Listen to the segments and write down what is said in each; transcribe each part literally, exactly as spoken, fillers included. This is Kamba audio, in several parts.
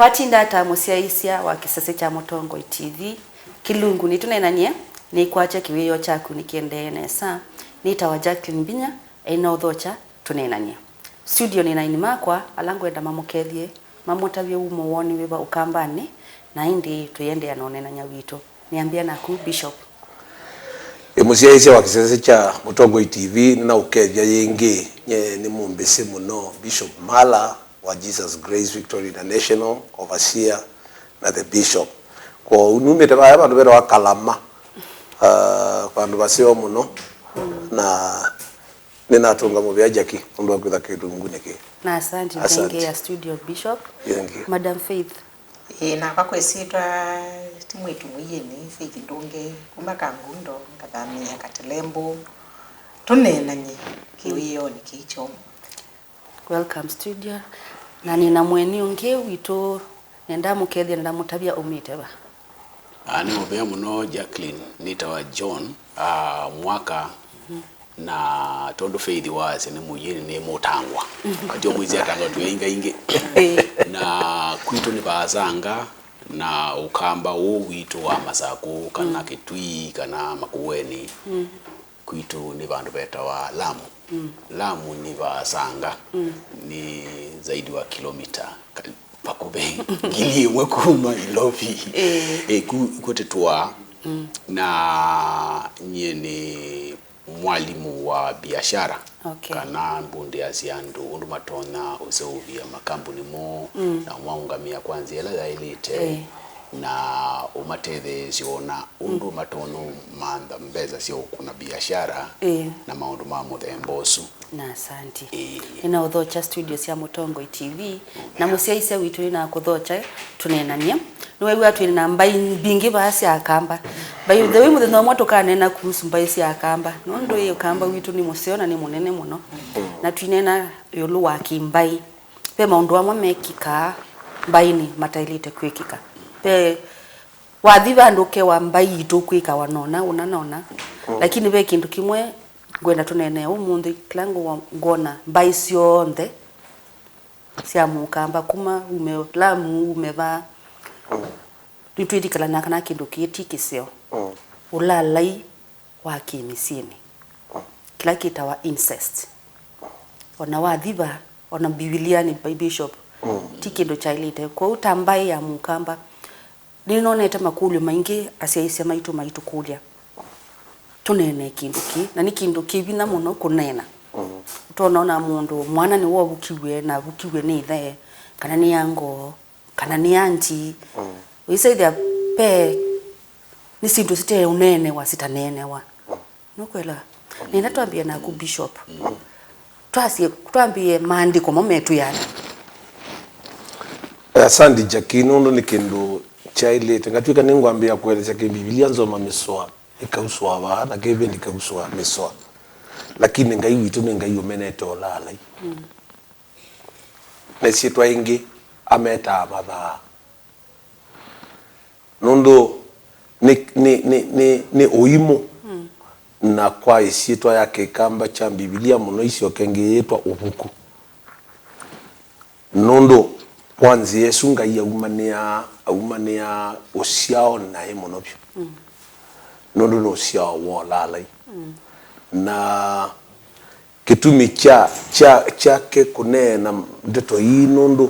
Watinda ata mũsyaĩĩsya wa kĩsese kya Mũtongoi T V? Kĩlungu nĩtũneenanie, nĩkwatya kĩwĩoo kyaku nĩkĩendee nesa. Nĩtawa Jacqueline Mbinya, ainaũthokya tũneenanie. Studio nĩ na aini makwa ala ngwenda mamũkethye, mamũtavye wumo woo nĩ wĩva Ũkambanĩ, na ĩndĩ tũiendeea na ũneenany'a witũ. Nĩambĩa naku, Bishop. Ĩ mũsyaĩĩsya wa kĩsese kya Mũtongoi T V, nĩnaũkethya yĩngĩ. Nye nĩ mũmbĩsĩ mũno, Bishop Mala wa Jesus Grace Victory International, overseer na the bishop. Kwoou numĩte vaya vandũ vetawa Kalama, ah, vandũ vaseo mũno, na nĩnatũnga mũvea Jackie nũndũ wa kwĩtha kĩlungunĩ kĩĩ. Na asante. Asante. Thank you, ya studio, Bishop. Thank you. Madam Faith. Ĩĩ, nakwa kwa ĩsyĩtwa ti mwĩĩtu mũiĩnĩ, Faith Ndũngĩ, kuma Kangundo, ngathamĩĩa Katelembũ. Tũneenany'e kĩwĩonĩ kĩĩ kya ũmũnthĩ. Welcome studio. Na nĩ na mũeni ũngĩ witũ, nenda mũkethye na ndamũtavya aumĩte va. Ah, nĩ mũvea mũno, Jacqueline. Nĩtawa John, ah, Mwaka. Na tondũ Faith wasya nĩ mũiĩnĩ, nĩ mũtangwa. Atio mwĩsĩ atangwa twĩ aingaingĩ. Ĩĩ. Na kwitũ nĩ Vaasanga, na Ũkamba ũũ witũ wa Masakũ, kana Kĩtui, kana Makueni, kwitũ nĩ vandũ vetawa Lamu. Lamu nĩ Vaasanga, nĩ zaidi wa kilomita ka- vakuvĩ ngili ĩmwe kuma Nairobi. Ĩĩ. Ĩĩ, ku- kwĩtĩtwa. Na nyie nĩ mwalimũ wa biashara, okay, kana mbundĩasya andũ ũndũ matonya ũseũvya makambuni moo na ũmaũngamĩa kwa nzĩa ĩla yaĩlĩte, ĩĩ, na ũmatetheesya ona ũndũ matonya ũmantha mbesa sya ũkũna biashara, ĩĩ, na maũndũ ma mũthemba ũsu. Na asanti. Ĩĩ. Nĩnaũthokya studio sya Mũtongoi T V, na mũsyaĩĩsya witũ nĩnakũthokya tũneenanie. Nĩwew'a twĩ na mbaĩ mbingĩ vaa sya Akamba. By the way, mũthenya ũmwe tũkaneena kuhusu mbaĩ sya Akamba. Nũndũ ĩ Ũkamba witũ nĩ mũseo na nĩ mũnene mũno. Na tũineena ĩũlũ wa kĩmbaĩ. Ve maũndũ amwe mekĩkaa mbaĩnĩ mataĩlĩte kwĩkĩka. Ve wathi vandũ ũkewa mbaĩ yitũ kwĩkawa nona, ũna nona. Lakini ve kĩndũ kĩmwe ngwenda tũneenee ũmũnthĩ, kĩla ngũ- ngwona mbaĩ syonthe sya Mũkamba, kuma ume Lamu, ume va, nĩtwĩtĩkĩlanaa kana kĩndũ kĩĩ ti kĩseo. Ũlaalai wa kĩmĩsyĩnĩ, kĩla kĩtawa incest. Ona wathi va, ona Mbivilianĩ, by Bishop, ti kĩndũ kyaĩlĩte. Kwoou ta mbaĩ ya Mũkamba, nĩnonete makũlyo maingĩ asyaĩĩsya maitũ maitũkũlya tũneenee kĩndũ kĩĩ, na nĩ kĩndũ kĩ vinya mũno kũneena. Ũtonya ona mũndũ, mwana nĩwe ũvukiw'e, na avukiw'e nĩ ĩthe, kana nĩ ango, kana nĩ anti. Ũisaĩthya ve nĩ syĩndũ siteũneenewa, sitaneenewa. Nũkwelewa? Nenda twambie naku, Bishop. Twasye, twambie maandĩko mo metwĩa ata? Asante, Jackie, nũndũ nĩ kĩndũ kyaĩlĩte. Ngatw'ĩka nĩngwambĩĩa kũelesya kĩ Mbivilia nzoma mĩsoa, ĩkausũa vaa, na kĩvĩndĩ ĩkausũa mĩsoa. Lakini Ngai witũ nĩ Ngai ũmenete ũlaalai. Na ĩsyĩtwa ĩngĩ ametaa mathaa. Nũndũ nĩ, nĩ, nĩ, nĩ, nĩ ũimũ. Na kwa ĩsyĩtwa ya kĩkamba kya Mbivilia mũno ĩsyoke ĩngĩ yĩtwa ũvuku. Nũndũ kwa nzĩa ĩsu Ngai aumanĩaa, aumanĩaa ũsyao naĩ mũno vyũ. Nũndũ nĩ ũsyao wa ũlaalai. Na kĩtumi kya, kya, kyake kũneena ndeto ii nũndũ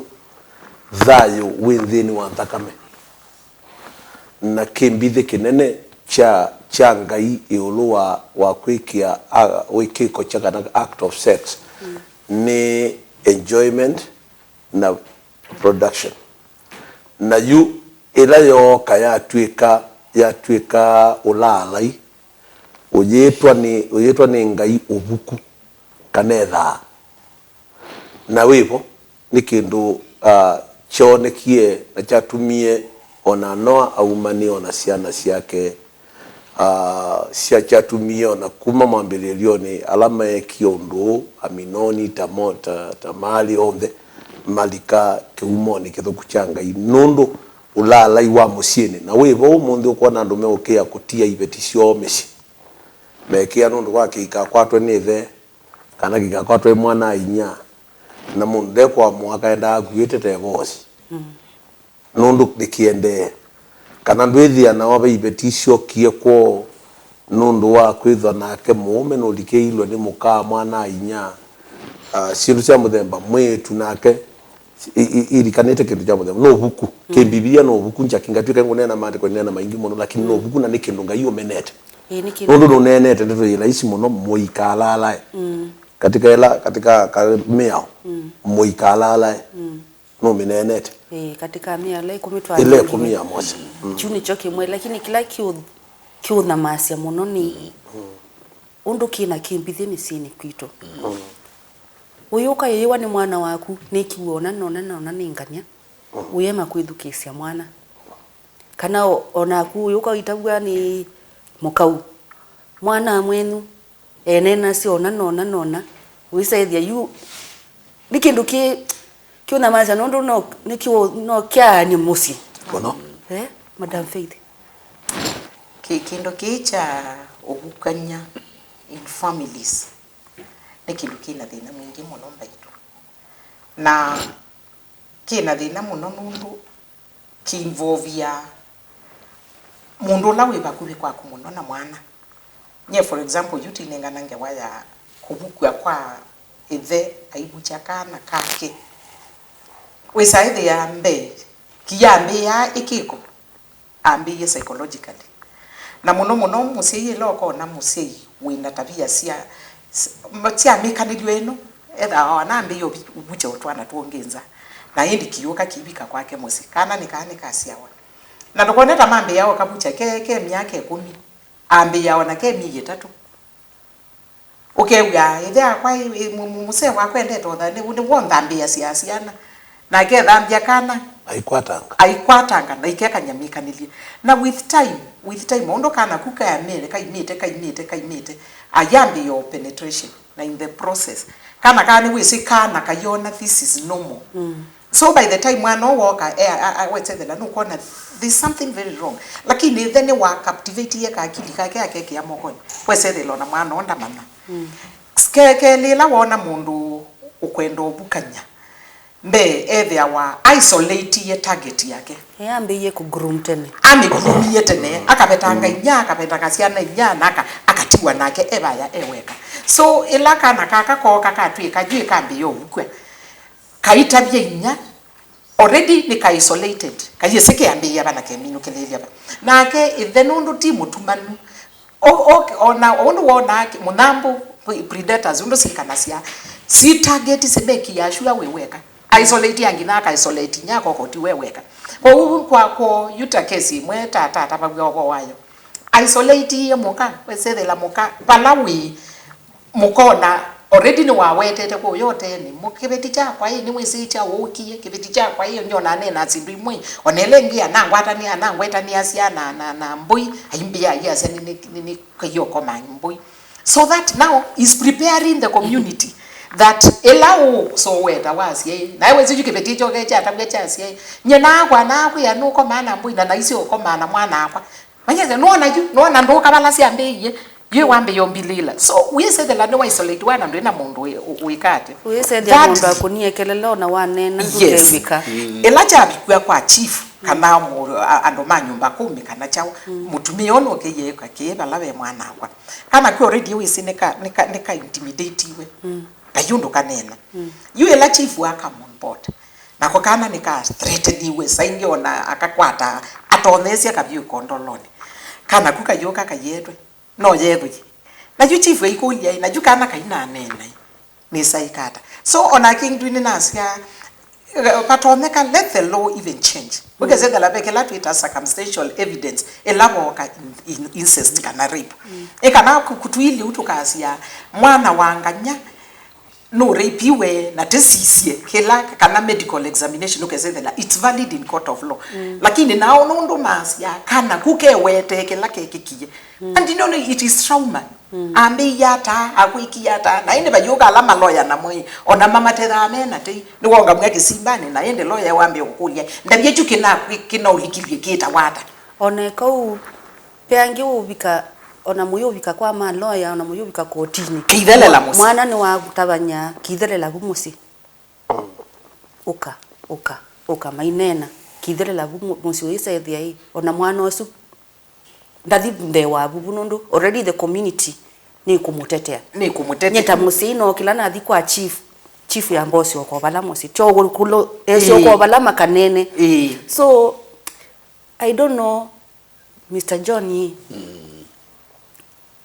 thayũ wĩ nthĩnĩ wa nthakame. Na kĩmbithĩ kĩnene kya, kya Ngai ĩũlũ wa, wa kwĩkĩa, a, wĩkĩko kya kana act of sex nĩ enjoyment na production. Na yu ĩla yooka yatw'ĩka, yatw'ĩka ũlaalai, ũyĩtwa nĩ, ũyĩtwa nĩ Ngai ũvuku, kana ethaa. Na wĩ vo, nĩ kĩndũ, ah, kyoonekie na kyatumie o na Noa aumanie o na syana syake, ah, sya, kyatumie o na kuma mwambĩlĩlyonĩ ala meekie ũndũ ũũ, Aminoni, Tamo-, Ta-, Tamali, onthe malika kĩumonĩ kĩthũku kya Ngai, nũndũ ũlaalai wa mũsyĩnĩ. Na wĩ vo ũmũnthĩ ũkwona andũ meũkĩa kũtia iveti syoo mĩsyĩ, mekĩa nũndũ wa kĩikakwatwe nĩ ĩthe, kana kĩikakwatwe nĩ mwana-a-inyia, na mũndũ ndekwamũa akaendaa akuĩte tevosi. nũndũ nĩkĩendee, kana ndwĩthĩa nao ve iveti isyokie kwoo nũndũ wa kwĩthwa nake mũũme nũlikĩilwe nĩ mũka, mwana-a-inyia, ah, syĩndũ sya mũthemba, mwĩĩtu nake i- i- ilikanĩte kĩndũ kya mũthemba. No ũvuku. Kĩ Mbivilia no ũvuku, njakingatuĩka ngũneena maandĩko, nĩneena maingĩ mũno, lakini no ũvuku, na nĩ kĩndũ Ngai ũmenete. Ĩĩ, nĩ kĩndũ. Nũndũ nũneenete ndeto yĩ laisi mũno, mũikaalalae. Katika ĩla, katika ka- mĩao, mũikaalalae. Nũmĩneenete. Ĩĩ, katika mĩao ĩla ĩkũmi. Ĩla ĩkũmi ya Mose. Kyu nĩkyo kĩmwe, lakini kĩla kĩũ- kĩũnyamasya mũno nĩ ũndũ kĩna kĩmbithĩ mĩsyĩnĩ kwitũ. Ũyũka ĩyĩwa nĩ mwana waku, nĩkiw'a ona nona nona nĩ ngany'a, ũyema kwĩthukĩĩsya mwana. Kana o- onaku ũyũka ũitavw'a nĩ mũkau, mwana mwenyu eneenasya ona nona nona, wĩsa ĩthĩa yu nĩ kĩndũ kĩ- kĩũnyamasya, nũndũ no- nĩ kĩũ- no kyaanĩ mũsyĩ. Mũno. Eh, Madam Faith. Kĩ- kĩndũ kĩĩ kya ũvukany'a in families nĩ kĩndũ kĩna thĩna mwingĩ mũno mbaitũ, na kĩna thĩna mũno nũndũ kĩinvolvia mũndũ ũla wĩ vakuvĩ kwaku mũno na mwana. Nyie, for example, yu tinengana ngewa ya kũvukw'a kwa ĩthe aivukya kana kake. Wĩsa ĩthĩa mbee, kĩyambĩĩaa ĩkĩko, ambĩĩie psychologically. Na mũno mũno mũsyai ĩla ũkona mũsyai wĩna tavia sya, sya mĩkanĩlyo ĩno, ethaa anambĩĩe ũvi- ũvukya twana twongĩ nza, na ĩndĩ kĩyũka kĩivika kwake mũsyĩ, kana nĩ kaa nĩkasyawa. Na ndũkone ta mambĩĩa o kavukya ke, ke myaka ĩkũmi, ambĩĩa ona ke myei ĩtatũ. Ũkew'a, "Ĩthe akwa, ĩ, ĩ, mũ- mũ- mũsee wakwa endete ũtha, nĩ- nĩw'o nthambĩĩasya syana." Na akethambya kana. Aikwatanga. Aikwatanga, na ikekany'a mĩkanĩlye. Na with time, with time, ũndũ kana ku kaamĩte, kaimĩte, kaimĩte, kaimĩte, ayambĩĩa o penetration, na in the process, kana kaa nĩwĩsĩ kana kayona this is normal. So by the time mwana ũũ woka, e, a- a- wetethela, nũkwona there's something very wrong. Lakini ĩthe nĩwa captivatie kaakili kake akekĩa mokonĩ. Wesethela ona mwana ũũ ndamanya. Ke- kelĩ ĩla woona mũndũ ũkwenda ũvukany'a, mbee ethĩawa isolatie target yake. Yambĩie kũgroom tene. Amĩgroomie tene, akavetanga inya, akavetanga syana inya, na aka- akatiwa nake e vaya e weka. So ĩla kana kaka kooka katw'ĩka yu ĩkambĩĩa ũvukw'a, kaitavya inya, already nĩ ka isolated, kayĩsĩ kĩambĩĩa va na keminũkĩlĩĩlya va. Nake ĩthe nũndũ ti mũtumanu, o- o- ona ũndũ wonaa kĩ- mũnyambũ, pre- predators, ũndũ sikanasya, si target, si make ya sure wĩ weka. Isolate angĩ na aka isolate inya koko ti we weka. Kwoou kwa, kwa yuta kesi ĩmwe ta- ta- tavaw'a ũvoo wayo. Isolate mũka, wesethela mũka vala wĩ, mũkona already nĩwawetete kũu yotene, mũ- kĩveti kyakwa ĩ, nĩwĩsĩ kyaũkie, kĩveti kyakwa ĩ, nyonaa nena syĩndũ imwe, ona ĩla ĩngĩ anangwatanĩa, anangwetanĩasya na, na, na mbũi, aimbĩa aiasya nĩ- nĩ- nĩ- nĩkaiokoma mbũi. So that now is preparing the community that ĩla ũsoweta wasya ĩ, naĩ wĩsĩ yu kĩveti kyoke kyatavw'a kyasya ĩ, nye nakwa nakwĩa nũkomaa na mbũi na naisye ũkomaa na mwana akwa. Manyĩsya, nũona yu, nũona ndũka vala syambĩĩie, yu wambĩĩa ũmbilĩĩla. So, wĩsethela nĩ wa isolate wana ndwĩ na mũndũ wĩ- ũ- wĩka atĩ. Wĩsethĩa that mũndũ akũnie kelele ona waneena, yes, ndũkew'ĩka. Ĩla kyavikw'a kwa chief, kana mũ- a- andũ ma nyũmba kũmi kana kyaũ, mũtumĩa ũũ nũkĩie ĩka kĩĩ vala ve mwana akwa. Kana kwĩ already wĩsĩ nĩka- nĩka- nĩka intimidatiwe. Kayũ ndũkaneena. Yu ĩla chief aka on board, nako kana nĩka threateniwe, saingĩ ona akakwata, atontheesya kavyũ ikondolonĩ. Kana ku kayũka kayetwe, no yethwe. Na yu chief aikũlya, na yu kana kainaneena, nĩsaĩka ata? So, ona kĩndũ nĩnasya, eh, vatonyeka, let the law even change. Ũkesethela ve kĩla twĩta circumstantial evidence, ĩla voka in- in- incest kana rape. Ĩ kana ku- kũtwĩlye ũu tũkasya, mwana wa ngany'a nũrapiwe na tĩsisye kĩla kana medical examination ũkesethela it's valid in court of law. Lakini nao nũndũ masya kana ku kewete kĩla kekĩkie, and you know it is trauma. Ambĩie ata, akwĩkie ata, na ĩndĩ vayũka ala maloya namo ĩ, ona mamathethaa me na tei, nĩwongamw'a kĩsimbanĩ, na ĩndĩ loya wambĩĩa kũkũlya, ndavya kyu kĩnakwĩ- kĩnaũlikilye kĩtawa ata? Ona eka ũu, ve angĩ ũvika, ona mũyũvika kwa maloya, ona mũyũvika kotinĩ. Kĩithelela mũsyĩ. Mwana nĩwatavany'a, kĩithelela vu mũsyĩ. Ũka, ũka, ũka, maineena. kĩthelela vu mu-, mũsyĩ ũyĩsa ĩthĩa ĩ, ona mwana ũsu ndathi mbee wa vuvu nũndũ already the community nĩkũmũtetea. Nĩkũmũtetea. Nyie ta mũsyai no kĩla nathi kwa chief, chief yamba ũsyoka vala mũsyĩ. Tyo kũlo, esyoka vala makanene. Ĩĩ. So, I don't know, Mister John, ĩ. Mm.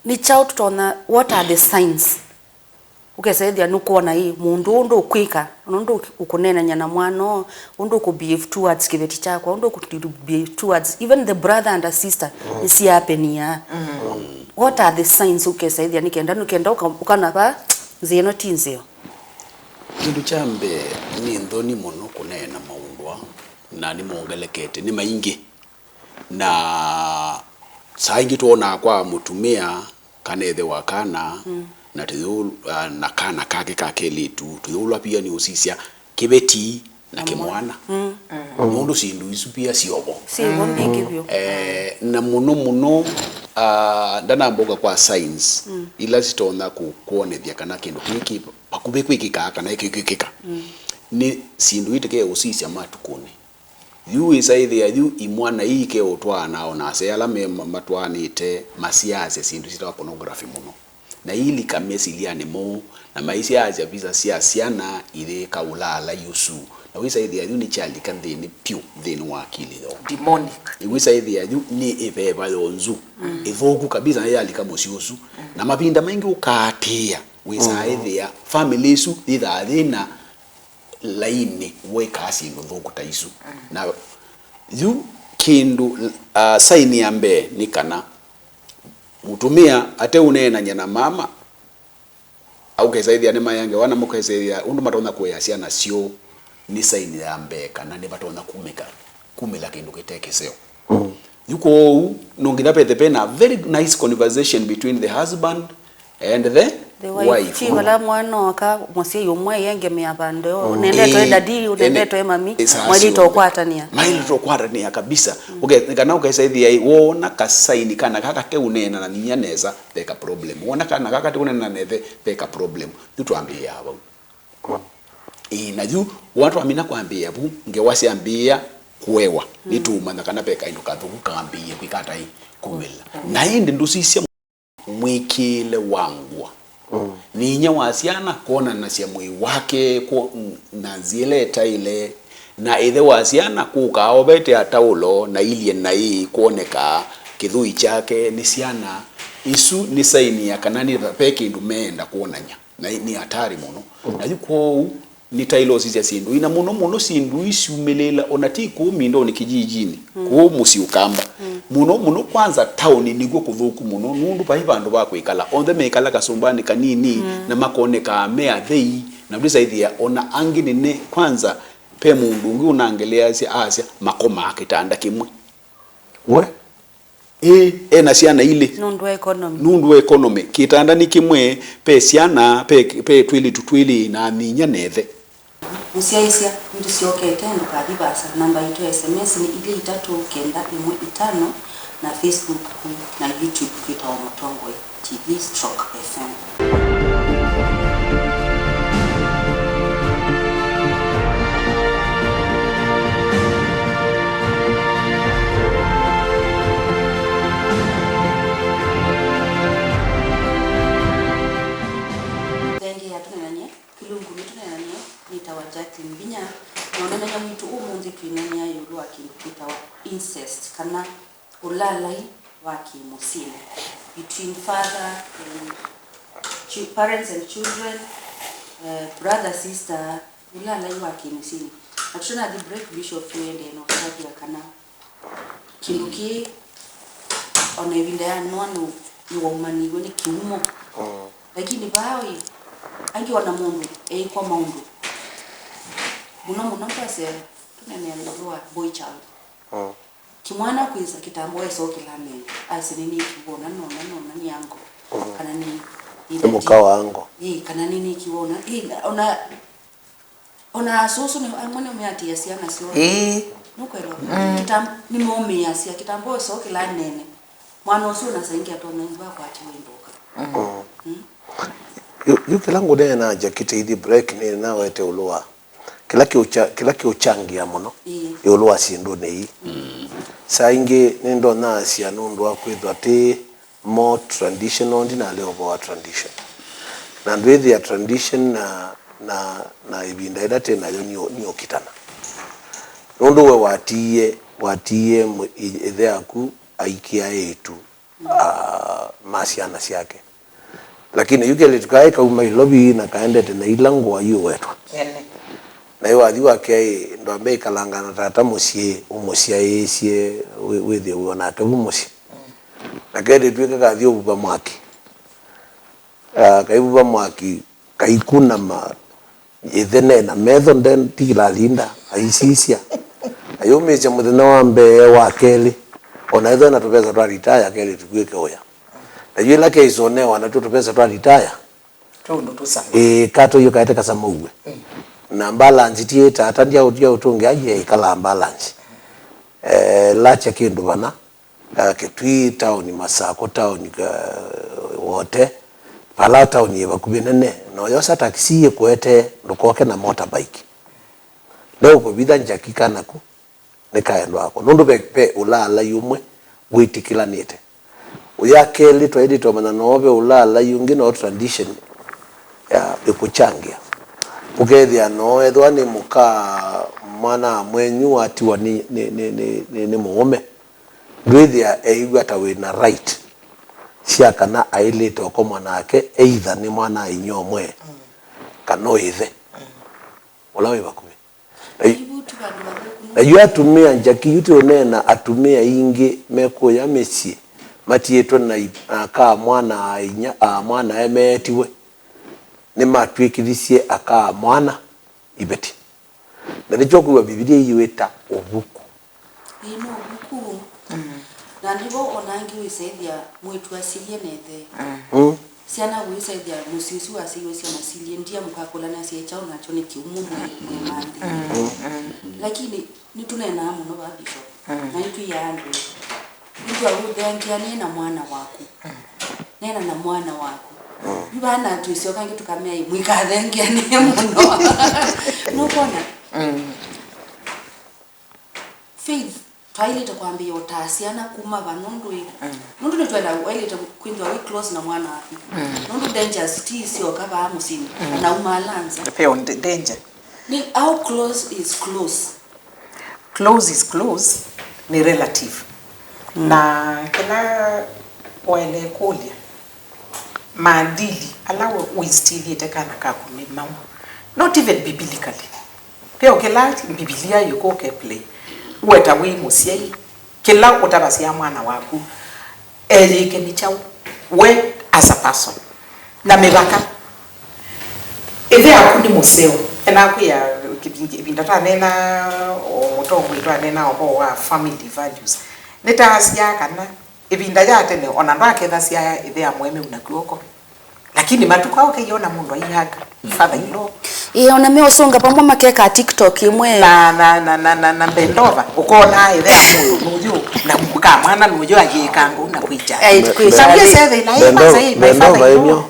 Nĩ kyaũ tũtonya, what are the signs? Ũkesa ĩthĩa nũkwona ĩ, mũndũ ũũ ndũkwĩka, ũndũ ũkũneenany'a na mwana ũũ, ũndũ ũkũbehave towards kĩveti kyakwa, ũndũ ũkũbehave towards even the brother and a sister, nĩsiapenia. What are the signs ũkesa ĩthĩa nĩ kenda, nĩ kenda ũka-, ũkana va, nzĩa ĩno ti nzeo? Kĩndũ kya mbee, nĩ nthoni mũno kũneena maũndũ aa, na nĩmongelekete, nĩ maingĩ. Na saa ingĩ twonaa kwa mũtumĩa kana ĩthe wa kana, na tũyũ-, ah, na kana kake ka kelĩtu, tũyũlwa pia nĩ ũsisya kĩveti na kĩmwana. Nũndũ syĩndũ isu pia syovo. Syovo mbingĩ vyũ. Eh, na mũno mũno, ah, ndanamba ũka kwa signs ila sitonya kũ-, kwonethya kana kĩndũ kĩĩ kĩ vakuvĩ kwĩkĩka kana ĩkĩkĩka. Nĩ syĩndũ itĩke ũsisya matukũnĩ. Yu wĩsa ĩthĩa yu imwana ii ikeũtwaana, o na asyai ala me ma-, matwaanĩte masyaasya syĩndũ syĩtawa pornography mũno. Na iilika mesilyanĩ moo, na maisyaasya visa sya syana iyĩka ũlaalai ũsu. Na wĩsa ĩthĩa yu nĩkyalika nthĩnĩ vyũ, nthĩnĩ wa akili yoo. Demonic. Wĩsa ĩthĩa yu nĩ ĩveva yonzu. Ĩthũku kabisa na yalika mũsyĩ ũsu. Na mavinda maingĩ ũkaatĩĩa, wĩsa ĩthĩa family ĩsu yĩthaa yĩna lainĩ wekaa syĩndũ nthũku ta isu. Na yu kĩndũ, ah, saini ya mbee nĩ kana mũtumĩa ateũneenany'a na mama, aũkesa ĩthĩa nĩmayange wana mũkesa ĩthĩa ũndũ matonya kũea syana syoo, nĩ saini ya mbee kana nĩvatonya kumĩka, kumĩla kĩndũ kĩte kĩseo. Yu kwoou, no nginya vethe pena very nice conversation between the husband and the, the wife. Wife. Ti vala mwana oka mũsyai ũmwe yengemea vandũ yo. Ũnendetwe daddy, ũnendetwe mami, mwaĩlĩte ũkwatanĩa. Mwaĩlĩte ũkwatanĩa kabisa. Ũke-, kana ũkesa ĩthĩa ĩ, woona kasaini kana kaka kateũneena na nyinya nesa, veka problem. Woona kana kaka kateũneena na nethe, veka problem. Yu twambĩĩa vau. Ĩĩ, na yu, wa twamina kwambĩĩa vu, ngewa syambĩĩa kũewa, nĩtũũmanya kana ve kaĩndũ kathũku kambĩĩe kwĩka ata ĩ, kumĩla. Na ĩndĩ ndũsisya mwĩkĩĩle wa ngũa. Nĩ inyia wa syana kwonanasya mwĩĩ wake kwo-, na nzĩa ĩla ĩtaĩle, na ĩthe wa syana kũka aovete ataũlo na ilye naĩ kwoneka kĩthũi kyake nĩ syana. Ĩsu nĩ saini ya kana nĩ ve kĩndũ meenda kwonany'a. Na nĩ hatari mũno. Na yu kwoou, nĩtaĩle ũsisya syĩndũ ii, na mũno mũno syĩndũ ii syumĩlĩĩla, ona ti kũu mindonĩ kijijini, kũu mũsyĩ ũkamba. Mũno mũno, kwanza taoni nĩkw'o kũthũku mũno, nũndũ vai vandũ va kwĩkala. Onthe mekala kasũmbanĩ kanini, na makonekaa me athei, na ndwĩsa ĩthĩa, ona angĩ nĩne, kwanza, ve mũndũ ũngĩ ũnangeleasya, asya, makomaa kĩtanda kĩmwe. We? Ĩĩ, e na syana ilĩ. Nũndũ wa economy. Nũndũ wa economy. Kĩtanda nĩ kĩmwe, ve syana, ve, ve twĩlĩtu twĩlĩ, na nyinya na ĩthe. Mũsyaĩĩsya, nĩtũsyokete, ndũkathi vaasa. Namba yitũ ya S M S nĩ ilĩ itatũ kenda ĩmwe itano, na Facebook na YouTube twĩtawa Mũtongoi T V stroke F M. Thengia tũneenany'e, kĩlungu nĩtũneenany'e nĩtawa Jacqueline Vinya, na ũneenany'a witũ ũmũnthĩ twĩneenea ĩũlũ wa kĩndũ kĩtawa incest, kana ũlaalai wa kĩ-mũsyĩnĩ between father and chi-, parents and children, eh, brother, sister, ũlaalai wa kĩ-mũsyĩnĩ. Na tũtanathi break, Bishop, tũendee na ũtũtavya kana kĩndũ kĩĩ, ona ĩvinda ya Noa nũ-, nĩwaumaniw'e nĩ kĩumo. Mm. Lakini vaa wĩ, angĩ ona mũndũ eĩkwa maũndũ. Mũno mũno kwasya, tũneenea ĩũlũ wa boy child. Mm. Kĩmwana kwĩsa kĩtambwa esokĩla nene, asya nĩnĩkiwa ũna na ũna na ũna nĩ ango. Mhm. Kana nĩ, nĩ mũka wa ango. Ĩĩ, kana nĩnĩkiwa ũna. Ĩĩ, ona, ona asũsũ nĩ, amwe nĩmeatĩĩa syana syoo. Ĩĩ. Nũkwelewa? Mm. Kĩtam-, nĩmomĩasya, kĩtambwa esokĩla nene. Mwana ũsu ona saa ingĩ atonya ĩndĩ akwatiwe ndoka. Mm. Mm. Yu, yu kĩla ngũneena njakĩte ithi break nĩ nawete ũlũ wa Kĩla kĩũkya-, kĩla kĩũkyangĩa mũno Ĩĩ. ĩũlũ wa syĩndũnĩ ii. Saa ingĩ nĩndonyaasya nũndũ wa kwĩthwa tĩ more traditional, ndinalea ũvoo wa tradition. Na ndwĩthĩa tradition na, na, na ĩvinda ĩla twĩ nayo nĩ ũ-, nĩ ũkitana. Nũndũ we watiie, watiie mũ-, i-, ĩthe yaku aikĩa eĩtu, ah, ma syana syake. Lakini yu kelĩtu kaĩ kauma Ilovi na kaendete na ila ngũa iũwetwa. Ene. Na yu wathi wake ĩ, ndwambe ĩkalanga na tata mũsyĩ, ũmũsyaĩĩsye, wĩ-, wĩthĩe wĩ o nake vu mũsyĩ. Na kelĩtu ĩka kathi ũvuva mwaki. Ah, kaivuva mwaki, kaikunama, ĩthe neena metho nde, ti kĩlathi nda, aisisya. Ayũmĩĩsya mũthenya wa mbee, wa kelĩ, ona ethwa na tũvesa twa ritaya, kelĩtu kwĩke ũya. Na yu ĩla keisonewa natw'o tũvesa twa ritaya, Tũndũ tũsama. Ĩĩ, kato yu kaete kasama ũw'e. Na balance ti ĩtata, ndia ũtia ũtũngĩ, aye ĩkalaa balance. Eh, lakya kĩndũ vana, ah, Kitui taoni, Masako taoni, ah, Wote, vala taoni yĩ vakuvĩ nene, na ũyosa taxi yĩkũete, ndũkoke na motorbike. Ndeũkũvitha Njaki kanaku, nĩ kaendo wako. Nũndũ ve, ve ũlaalai ũmwe wĩtĩkĩlanĩte. Ũya kelĩ, twaĩlĩte ũmanya no ve ũlaalai ũngĩ, no tradition ya ĩkũkyangĩa. Ũkethĩa no ethĩwa nĩ mũka mwana mwenyu watiwa nĩ, nĩ, nĩ, nĩ, nĩ, nĩ mũũme, ndwĩthĩa eĩw'a ta wĩ na right sya kana aĩlĩte ũkomwa nake, either nĩ mwana-a-inyia ũmwe kana ĩthe ũla wĩ vakuvĩ. Na yu, na yu atumĩa, Njaki, yu tũũneena atumĩa aingĩ mekũya mĩsyĩ matiĩtwe na i-, aka mwana-a-inyia, a mwana-a-ĩthe meetiwe, nĩmatw'ĩkĩthisye aka mwana iveti. Na nĩkyo kwĩw'a Mbivilia ĩyĩwĩta ũvuku. Ĩĩ, nĩ ũvuku. Na nĩvo o na angĩ wĩsaĩthya mwĩĩtu asilye na ĩthe. Mm. Syana wĩsaĩthya mũsyĩ ũsu wasyaiwe syana silye, ndia mũkakũlanasya kyaũ nakyo nĩ kĩumu mwĩ, mwĩ ma nthĩ. Lakini nĩtũneenaa mũno vaa, Bishop. Na nĩtwĩaa andũ, nĩtwa ũthengeanĩe na mwana waku. Neena na mwana waku. Yu vaa na twĩsyoka ĩngĩ tũkamea, "Ĩ, mũikathengeanĩe mũno." Nũkwona? Faith, twaĩlĩte kwambĩĩa ũtaa syana kuma va, nũndũ ĩ, nũndũ nĩtwenda waĩlĩte kwĩthĩwa wĩ close na mwana waku. Nũndũ dangers ti isyoka vaa mũsyĩnĩ, na umala nza. Veo nde-, danger. Nĩ, how close is close? Close is close, nĩ relative. Na kĩla waĩle kũlya, maadili ala wĩ-, wĩstilĩte kana kaku nĩ maũ? Not even biblically. Veo kĩla Mbivilia yĩkũka ĩplay, weta wĩ mũsyai, kĩla ũtavasya mwana waku, eyĩke nĩ kyaũ, we as a person, na mĩvaka. Ĩthe yaku nĩ mũseo. Enakwĩa kĩvingi-, ĩvinda twaneena o mũtongoi, twaneena ũvoo wa family values, nĩtaasya kana ĩvinda ya tene, ona ndwakethasya ĩthe ya mũemeu na kw'oko. Lakini matukũ aa ũkeiona mũndũ aihaka father in law. Ĩĩ, ona meũsũnga vamwe makeka TikTok ĩmwe. Na, na, na, na, na, na bendova, ũkona ĩthe wa mũndũ nũyũ, na mũka mwana nũyũ ayĩkanga ũu na kwĩkya. Ĩĩ, kwĩkya. Sabu ĩsethĩla ĩ kwanza ĩ my father in law.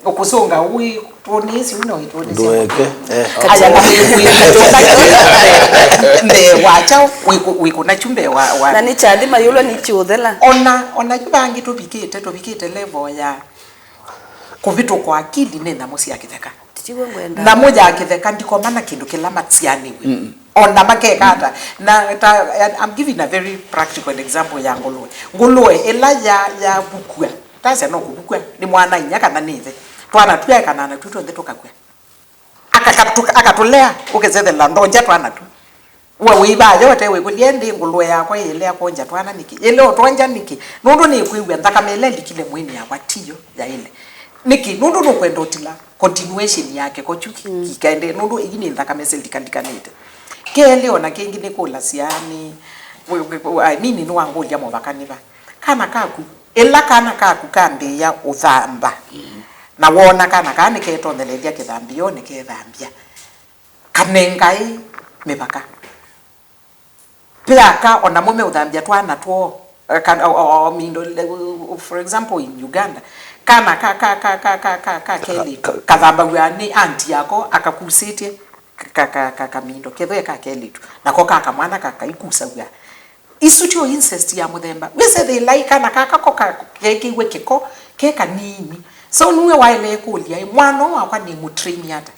Ũkũsũnga ũi tũnĩsi ũno ĩtũnĩsi. Ndũeke. Eh. Aya na wĩ, wĩ, wĩ, mbee wa kyaũ, wĩkũ-, wĩkũna kyu mbee wa, wa. Na nĩ kyathima yũlwa nĩ kĩũthela. Ona, ona yu vangĩ tũvikĩte, tũvikĩte level ya kũvĩtũkwa akili nĩ nyamũ sya kĩtheka. Tiw'o ngwenda. Nyamũ ya kĩtheka ndikoma na kĩndũ kĩla matianĩw'e. Mm-mm. Ona makeka ata. Na ta, I'm giving a very practical example ya ngũlũe. Ngũlũe ĩla ya, yavukua. Tasya no kũvukua. Nĩ mwana-a-inyia kana nĩ ĩthe. Twana twaekanaa natw'o twonthe tũkakua. Akakatũ-, akatũlea, ũkĩsethela ndongya twana tu. We wĩvaa yote wĩkũlya, "Ĩndĩ ngũlũe yakwa ĩlea kwongya twana nĩkĩ? Ĩlea ũtwongya nĩkĩ?" Nũndũ nĩkwĩw'a nthakame ĩla ĩlikile mwĩĩnĩ yakwa tiyo yaĩle. Nĩkĩ? Nũndũ nũkwenda ũtila continuation ya kĩko kyu ki-, mm, kikaendee, nũndũ ĩi nĩ nthakame syĩlikalikanĩte. Kelĩ, o na kĩngĩ nĩkũlasya nĩ, we, we, we, I mean, nĩwangũlya mũvaka nĩ va? Kana kaku, ĩla kana kaku kambĩĩa ũthamba, mm, na woona kana kaa nĩketonelelya kĩthambĩonĩ kethambya, kanengaĩ mĩvaka. Ve aka o namo meũthambya twana twoo, eh, kana, o, o, o, mindo, le-, for example, in Uganda, kana ka, ka, ka kelĩtu ka, ka, kathambaw'a nĩ auntie yako akakusĩtye. ka, ka, ka, kamindo, kethwe ka kelĩtu, nako ka kamwana ka kaikusaw'a. Isu tyo incest ya mũthemba. Wĩsethĩĩlai kana kaka ko ka kekĩiwe kĩko, ke kanini. So nue waĩle kũlya, "Ĩ, mwana ũũ wakwa nĩ mũtrain ata?"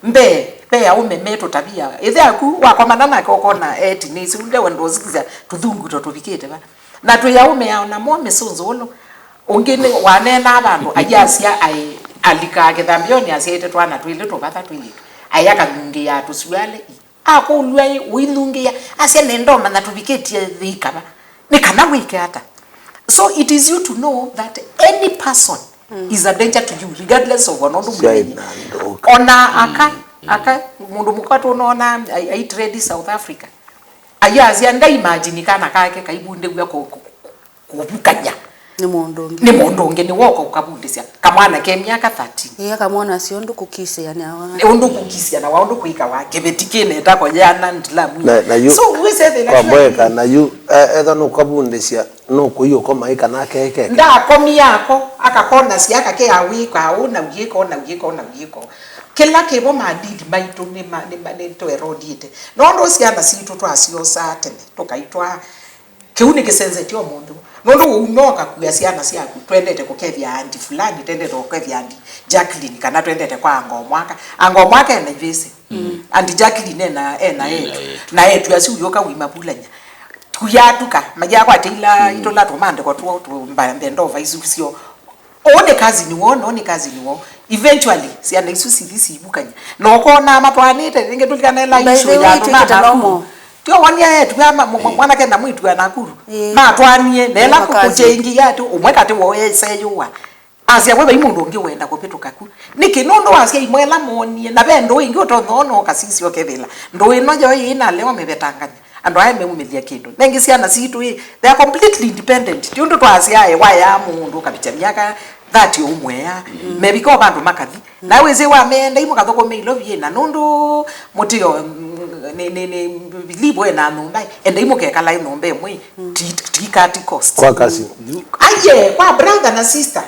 Mbee, ve aũme me tũtavia. Ĩthe aku wakomana nake ũkona eti nĩsi ũndũ wendo ũsikisya tũthungu tũtũvikĩte va. Na twĩ aũme ao namo mĩsũnzũũlũ. Ũngĩ nĩ waneenaa vandũ, ayasya aĩ alika kĩthambioni asyaĩte twana twĩlĩ tũvatha twĩlĩtu. Aĩ akanyungĩaa tũsualĩ. Akũlw'a ĩ, ũinungĩa? Asya, "Nĩndomanya tũvikĩtye thĩ ikava. Nĩ kana wĩke ata?" So it is you to know that any person is a danger to you, regardless of ona ũndũ mwĩmenye. Ona aka, aka, mũndũ mũka tũnona ai, ai trade South Africa. Ayasya, "Nda imagine kana kake kaivundĩw'a kũ-, kũ-, kũvukany'a." Nĩ mũndũ ũngĩ. Nĩ mũndũ ũngĩ, nĩ woka ũkavundĩsya. Kamwana ke myaka thirteen. Ĩĩ, kamwana sio ũndũ kũkisĩa nĩ awa. Nĩ ũndũ kũkisĩa na wa ũndũ kwĩkawa. Kĩveti kĩnetako yana ndilamu. Na, na yu, so, wĩsethĩla kwa mboeka, na yu, e-, etha nũkavundĩsya, nũkũi ũkoma ĩ kana keke. Ndakomia ako, akakona syaka ke awĩka, ũna ũyĩka, ũna ũyĩka, ũna ũyĩka. Kĩla kĩvo madili maitũ nĩ ma-, nĩ ma-, nĩ tũerodiĩte. Nondũ syana sitũ twasiosaa tene, tũkaitwaa Kĩu nĩkĩsenzetye ũmũnthĩ ũũ. Nũndũ ũu no ũkakua syana syaku, "Twendete kũkethya Aunty fulani, twendete kũkethya Aunty Jacqueline, kana twendete kwa Angoo Mwaka." Angoo Mwaka ena ivĩsĩ. Mm. Aunty Jacqueline ena, ena etu. Ena etu. Na etu asu yũka wĩmavulany'a. Kuyatuka, mayakwatya ila, mm, itũla tũmandĩko tuo, tũ-, mba-, mbendova isu syo. Ũũ nĩ cousin woo, na ũũ nĩ cousin woo. Eventually, syana isu sithi siivukany'a. Na ũkonaa matwaanĩte, rĩngĩ tũlikana ĩla issue ya andũ ma Nakuru. Tio wonia etu aya ma-, mwa-, mwanake na mwĩĩtu wa Nakuru. Ĩĩ. Matwaanie, na ĩla kũkũchengi yatũ, ũmwe katĩ woo eseyũa. Asya, "We vai mũndũ ũngĩ wenda kũvĩtũka ku." Nĩkĩ? Nũndũ wa asyai mo ĩla moonie, na ve ndũũ ĩngĩ ũtonya ona ũkasisya ũkethĩla ndũũ ĩno yoo ĩĩ na leo mĩvetangany'a. Andũ aya meumĩlya kĩndũ. Nengĩ syana sitũ ĩ, they are completely independent. Ti ũndũ twasya ĩ, wayaa mũndũ ũkavikya myaka thirty ũmwea. Mm. Mevika o vandũ makathi. Mm. Na wĩsĩ wa meenda imũkathũkũme ilovi ĩ, na nũndũ mũtĩo, mm, nĩ, nĩ, nĩ, Bilivu ena nyũmba ĩ, enda imũkekala ĩ nyũmba ĩmwe ĩ. Mm. Ti, ti kati cost. Kwa cousin. Aye, kwa brother na sister.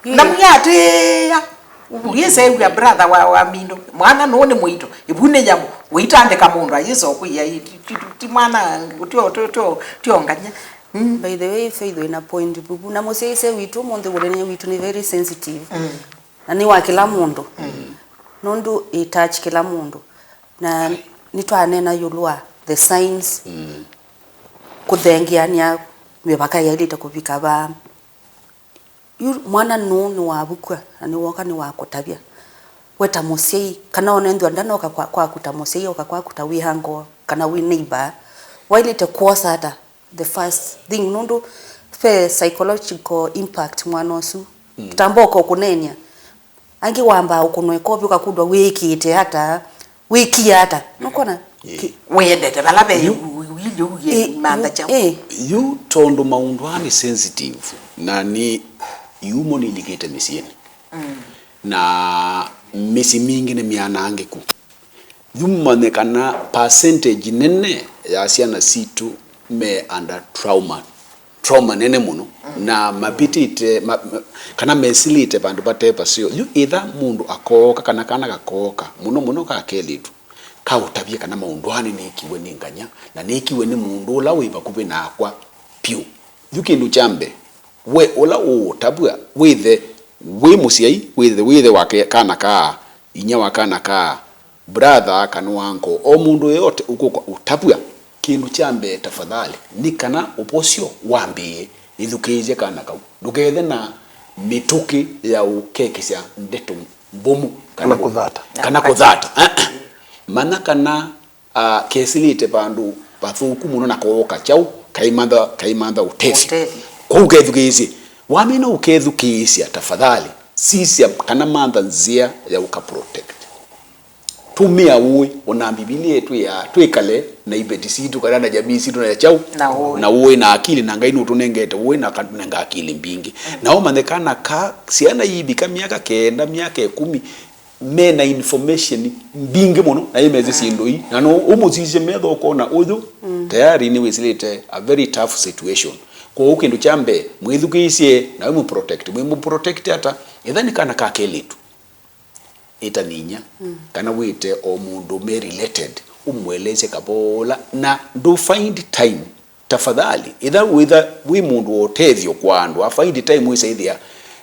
Na mwĩatĩĩa. Ũyĩsew'a brother wa, wa Mindo. Mwana nũũ nĩ mũito. Ĩvu nĩ nyamũ. Ũitandĩka mũndũ ayĩsa ũkwĩa, ti, ti, ti mwana, tio, tio, tio, tio nganya. Mm. By the way, Faith wĩna point vuvu. Na mũsyaĩĩsya witũ, ũmũnthĩ mũthenya witũ nĩ very sensitive. Mm. Na nĩ wa kĩla mũndũ. Mm. Nũndũ ĩ touch kĩla mũndũ. Na nĩtwaneena ĩũlũ wa the signs, mm, kũthengeanĩa mĩvaka yaĩlĩte kũvika vaa. Yu mwana nũũ nĩwavukw'a, na nĩwoka nĩwakũtavya. We ta mũsyai, kana onethwa ndanoka kwa, kwaku ta mũsyai, oka kwaku ta wĩ uncle, kana wĩ neighbor, waĩlĩte kwosa ata the first thing? Nũndũ ve psychological impact mwana ũsu. Mm. Tamba oka ũkũneenea. Angĩ wambaa ũkũnwa ĩkovi, ũkakũlw'a wĩkĩte ata, wĩkie ata. Nũkwona? Ĩĩ. Wĩendete vala ve yu-, yu-, yu-, yu-, ĩĩ, mantha kyaũ? Ĩĩ. Yu tondũ maũndũ aa nĩ sensitive, na nĩ iumo nilikĩte mĩsyĩnĩ. Mm. Na mĩsyĩ mingĩ nĩ myanangĩku. Yu manye kana percentage nene ya syana sitũ me under trauma, trauma nene mũno, mm, na mavĩtĩte, ma, ma, kana mesĩlĩte vandũ vate vaseo. Yu ĩtha mũndũ akooka, kana kana gakooka, mũno mũno ka kelĩtu, kaũtavye kana maũndũ aa nĩnĩkiwe nĩ nganya, na nĩkiwe nĩ mũndũ ũla wĩ vakuvĩ nakwa vyũ. Yu kĩndũ kya mbee, we ũla ũũtavw'a, wĩthe wĩ mũsyai, wĩthe, wĩthe wa ke-, kana kaa, inyia wa kana kaa, brother kana uncle, o mũndũ yeyote ũkũka ũtavw'a, kĩndũ kya mbee, tafadhali, nĩ kana ũvosyo wambĩĩe, ĩthukĩĩsye kana kau. Ndũkethe na mĩtũkĩ ya ũkekĩsya ndeto mbũmũ kana kũ-, kũthata, kana kũthata. Manya kana, ah, kesĩlĩte vandũ vathũku mũno na kooka kyaũ, kaimantha, kaimantha ũtethyo. Ũtethyo. Kwoou kethukĩĩsye. Wamina ũkethukĩĩsya, tafadhali, sisya kana mantha nzĩa ya ũka protect. Tũmĩa ũĩ, ona Mbivilia ĩtwĩaa twĩkale na iveti sitũ, kana na jamii sitũ na kyaũ? Na ũĩ. Na ũĩ na akili, na Ngai nũtũnengete ũĩ na akanenga akili mbingĩ. Mm. Na ũmanye kana ka syana iivika myaka kenda, myaka ĩkũmi, me na information mbingĩ mũno, na imesĩ syĩndũ ii. Na no ũmũsisye metho ũkona ũyũ, mm, tayari nĩwĩsĩlĩte a very tough situation. Kwoou kĩndũ kya mbee, mwĩthukĩĩsye, na wĩmũprotect. Mwĩmũprotect ata? Etha nĩ kana ka kelĩtu. ĩta ninya, mm, kana wĩte o mũndũ me related, ũmũelesye kavola, na ndũ find time, tafadhali, ĩtha wĩtha wĩ mũndũ wa ũtethyo kwa andũ, a find time wĩsa ĩthĩa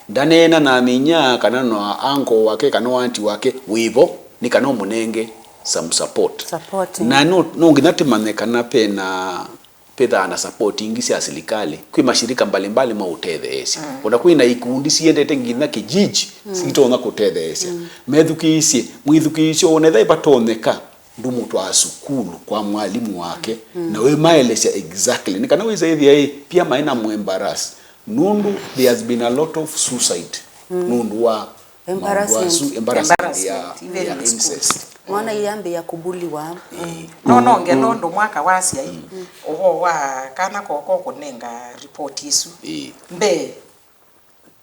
ndaneena na ninya, kana na uncle wake, kana auntie wake wĩvo, nĩ kana ũmũnenge some support. Support, na mm, no, no nginya tĩmanye kana pena pethaa na support ingĩ sya silikalĩ. Kwĩ mashirika mbalimbali ma ũtetheesya. Mm. Ona kwĩ na ikundi siendete nginya kijiji, mm, sitonya kũtetheesya. Mm. Methukĩĩsye, mwĩthukĩĩsye wone ethĩwa vatonyeka ndũmũtwaa sukulu kwa mwalimu wake, mm, na wĩmaelesya exactly. Nĩ kana wĩsa ĩthĩa ĩ, pia maĩ na mũembarrass. Nũndũ there has been a lot of suicide, mm, nũndũ wa maũndũ asu, embarrassment, embarrassment ya, embarrassment, even ya in school, incest. Mwana ĩyambĩĩa kũbuliwa. Ĩĩ. No, no, ngelo ũndũ mwaka wa asyai, mm, ũvoo wa kana koko kũnenga report ĩsu. Ĩĩ. Mbee,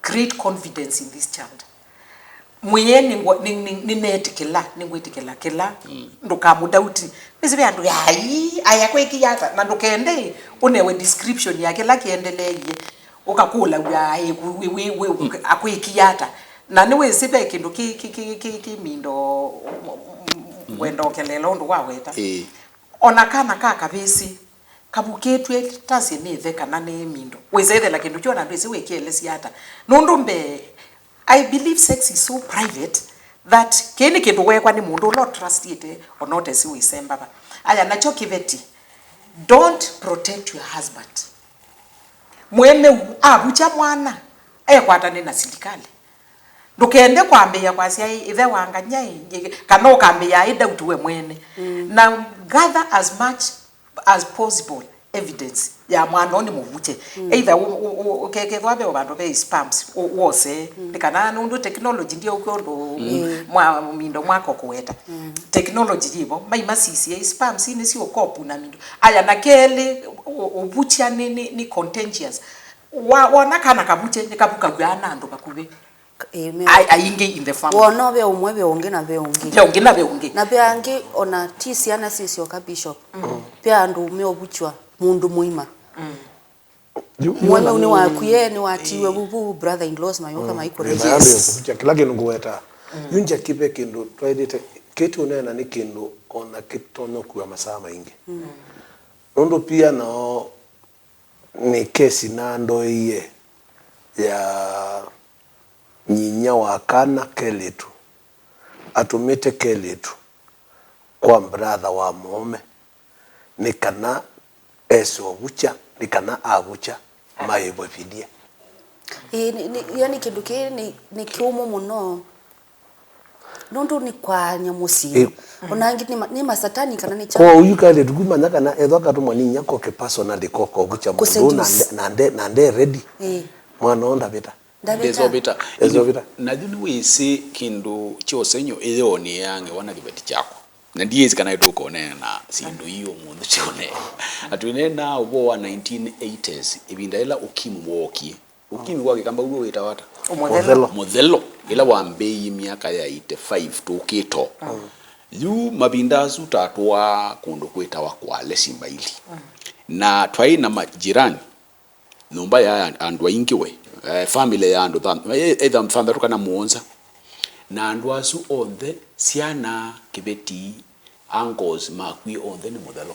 create confidence in this child. Mwĩe nĩngwa-, nĩ-, nĩ-, nĩneetĩkĩla, nĩngwĩtĩkĩla kĩla, mm, ndũkamũdauti. Nĩsĩ ve andũ, "Ai, aya kwĩkĩie ata?" Na ndũkende ũnewe description ya kĩla kĩendeleie. Ũkakũlaw'a, "Ĩ, wĩ, wĩ, wĩ, wĩ, akwĩkie ata?" Na nĩwĩsĩ ve kĩndũ kĩ, kĩ, kĩ, kĩ, kĩ mindo, mm, wenda ũkelele ũndũ waweta. Ĩĩ. Ona kana ka kavĩsĩ, kavukĩtw'e tasye nĩ ĩthe kana nĩ mindo. Wĩsethela kĩndũ kyona ndwĩsĩ wĩkĩelesya ata. Nũndũ mbee, I believe sex is so private that kĩĩ nĩ kĩndũ weekwa nĩ mũndũ ũla ũtrustĩte, ona ũtesĩ wĩsemba va. Aya, nakyo kĩveti, don't protect your husband. Mũemeu avukya mwana, ekwatane na silikalĩ. Ndũkende kwambĩĩa kwasya, "Ĩ, ĩthe wa ngany'a ĩ," kana ũkambĩĩa ĩ doubt we mwene. Mm. Na gather as much as possible evidence ya mwana ũũ nĩ mũvukye. Mm. Either ũ-, ũ-, ũ-, ũkekethwa ve o vandũ ve sperms, ũ-, wose. Mm. Nĩ kana nũndũ technology ndyeũkw'a ũndũ, mm, mwa mindo mwako kũweta. Mm. Technology yĩvo, mai masisye sperms nĩ syo kopu na mindo. Aya, na kelĩ, ũ-, ũvukya nĩ, nĩ, nĩ contagious. Wa-, wona kana kavukye, nĩkavukaw'a na andũ vakuvĩ. Amen. Ai-, aingĩ in the family. Wona ve ũmwe, ve ũngĩ, na ve ũngĩ. Ve ũngĩ, na ve ũngĩ. Na ve angĩ, ona ti syana syĩ syoka, Bishop. Mm. Ve andũ meũvukywa mũndũ mũima. Mm. Yu-, yu mũemeu nĩ wakwie, nĩwatiiwe, ĩĩ, vuvu, brother in laws mayũka, mm, maikũreplace. Kũvukya kĩla kĩndũ ngũweta. Mm. Yu nja kĩve kĩndũ twaĩlĩte, kĩti ũneena nĩ kĩndũ ona kĩtonya kua masaa maingĩ. Mm. Nũndũ pia nao nĩ kesi nandoeie ya nyinyia wa kana kelĩtu atũmĩte kelĩtu kwa brother wa mũũme nĩ kana ese ũvukya, nĩ kana avukya maĩvwe vilia. Ĩĩ, nĩ, nĩ, yani kĩndũ kĩĩ nĩ, nĩ kĩũmũ mũno. Nũndũ nĩ kwaany'a mũsyĩ. Ĩ. Ona angĩ nĩ ma-, nĩ masatani kana nĩ kyaũ. Kwoou yu kaĩlĩtu kumanya kana ethwa katũmwa nĩ inyia koke personally koko kũkya mũndũ na nde, na nde, na nde ready. Ĩ. Mwana ũũ ndavĩta. Ndavĩta. Ndesovĩta. Ndesovĩta. Na yu nĩwĩsĩ kĩndũ kya ũsengy'o ĩyoo nĩyangewa na kĩveti kyakwa. Na ndiĩsĩ kana nĩtũkũneena syĩndũ ii ũmũnthĩ syone. Na twĩneenaa ũvoo wa nineteen eighties, ĩvinda yĩla ũkimu wookie. Ũkimi wa Kĩkamba w'o wĩtawa ata? Mũthelo. Mũthelo. Mũthelo, ĩla wambĩĩie myaka ya eighty-five tũkĩto. Mm. Yu mavinda asu tatũaa kũndũ kwĩtawa Kwale Simbaili. Mm. Na twaĩ na majirani, nyũmba ya andũ aingĩ we, eh, family ya andũ thantha-, eh, either thanthatũ kana mũonza. Na andũ asu onthe, syana, kĩveti, uncles makwie onthe nĩ mũthelo.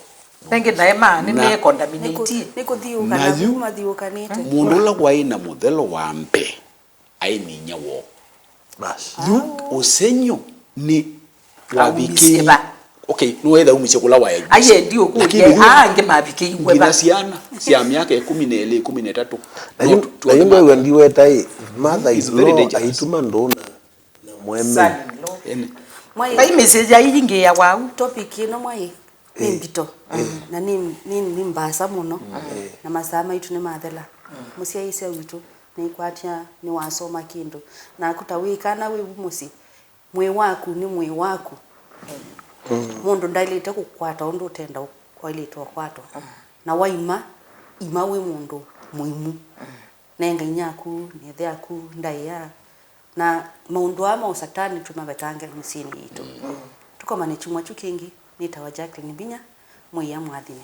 Nengĩ naĩ ma nĩ na me contaminate. Nĩ kũ-, nĩ kũthiũka na yu mathiũkanĩte. Mũndũ ũla waĩ na mũthelo wa mbee aĩ nĩ inyia woo. Bas. Yu ũsengy'o nĩ aumisye wavikĩie va? Okay, nĩwetha umisye kũla waĩ. Aye, ndiũkũlya, lakini yu angĩ mavikĩiwe va? Nginya syana sya myaka ĩkũmi na ĩlĩ, ĩkũmi na ĩtatũ. Na yu, na yu ndew'a ndiweta ĩ, mother in law aituma ndũna. Na mwene. Son-in-law. Ene. Mwai. Vai message aingĩ ya wau. Topic ĩno mwai nĩ, eh, mbito. Eh. Na nĩ, nĩ, nĩ mbaasa mũno. Eh. Na masaa maitũ nĩ mathela. Mm. Mũsyaĩĩsya witũ nĩkwatya nĩwasoma kĩndũ. Naku ta wĩ kana wĩ vu mũsyĩ, mwĩĩ waku nĩ mwĩĩ waku. Mm. Mũndũ ndaĩlĩte kũkwata ũndũ ũtenda waĩlĩte ũkwatwa. Mm. Na waima, ima wĩ mũndũ mũimu. Mm. Nenga inyia aku, na ĩthe aku, ndaĩa. Na maũndũ aa ma ũsatani tũmavetange mĩsyĩnĩ yitũ. Mm. Tũkomane kyumwa kyu kĩngĩ, nĩtawa Jacqueline Mbinya, Mwĩai amũathime.